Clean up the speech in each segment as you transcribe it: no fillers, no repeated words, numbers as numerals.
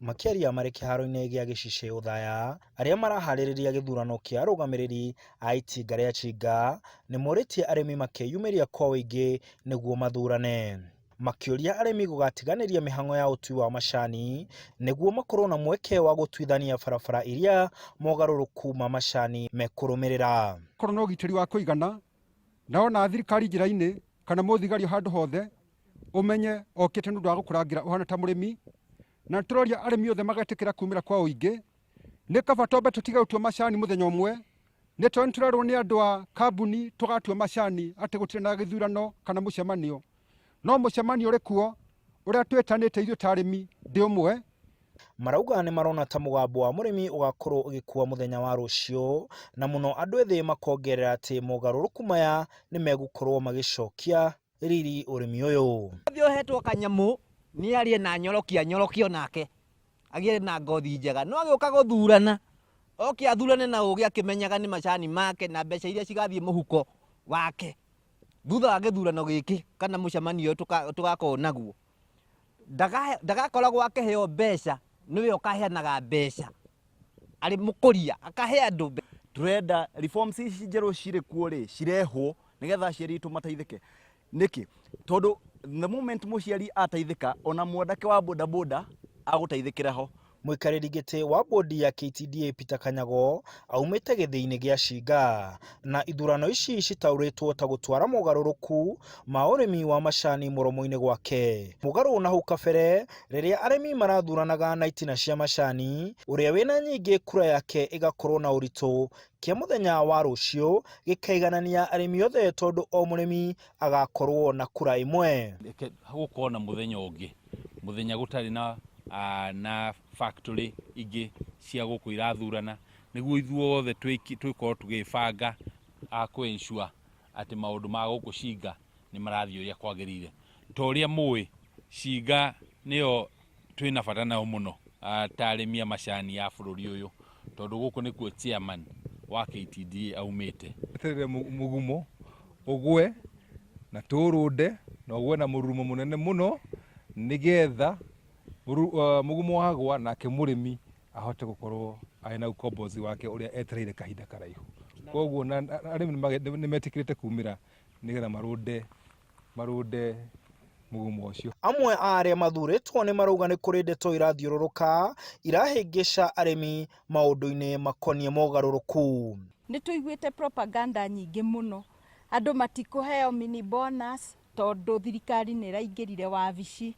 Makĩaria marĩ kĩharo-inĩ gĩa Gĩcicĩ Othaya, arĩa maraharĩrĩria gĩthurano kĩa arũgamĩrĩri a itinga rĩa Chinga nĩmorĩtie arĩmi makeyumĩria kwa ũingĩ nĩguo mathurane. Makĩũria arĩmi gũgatiganĩria mĩhang'o ya ũtui wa macani nĩguo makorwo na mweke wa gũtuithania barabara iria mogarũrũku ma macani mekũrũmĩrĩra. Korwo na ũgitĩri wa kũigana, na wona thirikari njĩra-inĩ kana mũthigari o handũ hothe, ũmenye okĩte nĩ ũndũ wa gũkũrangĩra ũhana ta mũrĩmi. Na tũroria arĩmi othe magetĩkĩra kumĩra kwa ũingĩ. Nĩ kaba twambe tũtige gũtua macani mũthenya ũmwe, nĩ tondũ nĩ tũrerwo nĩ andũ a kambuni tũgatua macani atĩ gũtirĩ na gĩthurano kana mũcemanio. No mũcemanio ũrĩ kuo ũrĩa twĩtanĩte ithuĩ ta arĩmi ndĩ ũmwe. Marauga nĩ marona ta mũgambo wa mũrĩmi ũgakorwo ũgĩkua mũthenya wa rũciũ, na mũno andũ ethĩ makongerera atĩ mogarũrũku maya nĩ megũkorwo magĩcokia riri ũrĩmi ũyũ. Ũyũ ũhetwo kanyamũ nĩ arĩe na anyorokie anyorokie onake agĩe na ngothi njega. No agĩũka gũthurana, oke athurane na ũgĩ akĩmenyaga nĩ macani make na mbeca iria cigathiĩ mũhuko wake. Thutha wa gĩthurano gĩkĩ kana mũcemanio ũyũ tũgakorwo naguo, ndagakoragwo akĩheo mbeca nĩwe ũkaheanaga mbeca arĩ mũkũria, akahe andũ mbeca. Tũrenda reforms ici njerũ cirĩ kuo rĩ, cirehwo nĩgetha aciari aitũ mateithĩke. Nĩkĩ? Tondũ the moment mũciari ateithĩka, ona mwanake wa bodaboda agũteithĩkĩra ho. Mũikarĩri gĩtĩ wa bodi ya KTDA Peter Kanyago aumĩte gĩthĩi-inĩ gĩa Shinga, na ithurano ici citaũrĩtwo ta gũtwara mogarũrũku ma ũrĩmi wa macani mũromo-inĩ gwake. Mũgarũ na hau kabere rĩrĩa arĩmi marathuranaga na itina cia macani, ũrĩa wĩna nyingĩ kura yake ĩgakorwo na ũritũ kĩa mũthenya wa rũciũ gĩkaiganania arĩmi othe tondũ o mũrĩmi agakorwo na kura ĩmwe. Reke gũkorwo na mũthenya ũngĩ, mũthenya gũtarĩ na, na factory ingĩ cia gũkũ irathurana, nĩguo ithuothe tũkorwo tũgĩbanga kũ ensure atĩ maũndũ ma gũkũ Shinga nĩ marathiĩ ũrĩa kwagĩrĩire. Ta ũrĩa mũĩ, Shinga nĩyo twĩna bata nayo mũno ta arĩmi a macani a bũrũri ũyũ, tondũ gũkũ nĩkuo chairman wa KTDA aumĩte. Eterere mũgumo ũgwe na tũũrũnde na ũgwe na mũrurumo mũnene mũno nĩgetha mũgumo wagwa nake mũrĩmi ahote gũkorwo arĩ na ukombozi wake ũrĩa etereire kahinda karaihu. Koguo arĩmi nĩ metĩkĩrĩte kumĩra nĩgetha marũnde marũnde mũgumo ũcio. Amwe a arĩa mathurĩtwo nĩ marauga nĩ kũrĩ ndeto irathiũrũrũka irahĩngĩca arĩmi maũndũ-inĩ makoniĩ mogarũrũku. Nĩ tũiguĩte propaganda nyingĩ mũno, andũ matikũheo mini bonus tondũ thirikari nĩ ĩraingĩrire wabici,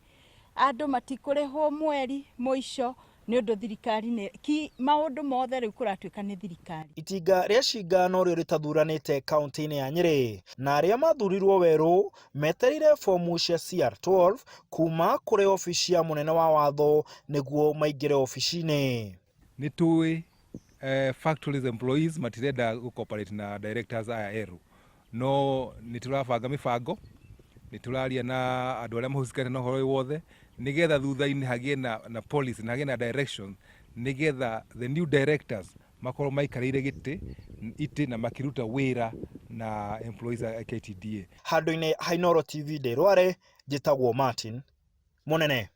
andũ matikũrĩhwo mweri mũico nĩ ũndũ thirikari nĩ ki maũndũ mothe rĩu kũratuĩka nĩ thirikari. Itinga rĩa Shinga norĩo rĩtathuranĩte kauntĩ-inĩ ya Nyĩrĩ na arĩa mathurirwo werũ metereire bomu cia CR12 kuma kũrĩ obici ya mũnene wa watho nĩguo maingĩre obici-inĩ. Nĩ tũĩ factories employees matirenda gũ cooperate na directors aya erũ no nĩ tũrabanga mĩbango, nĩ tũraria na andũ arĩa mahusikĩte na ũhoro ũyũ wothe nĩgetha thutha-inĩ hagĩe na policy na hagĩe na direction nĩgetha the new directors makorwo maikarĩire gĩtĩ itĩ na makĩruta wĩra na employees a KTDA. Handũ-inĩ ha Inooro TV ndĩ Rware, njĩtagwo Martin Mũnene.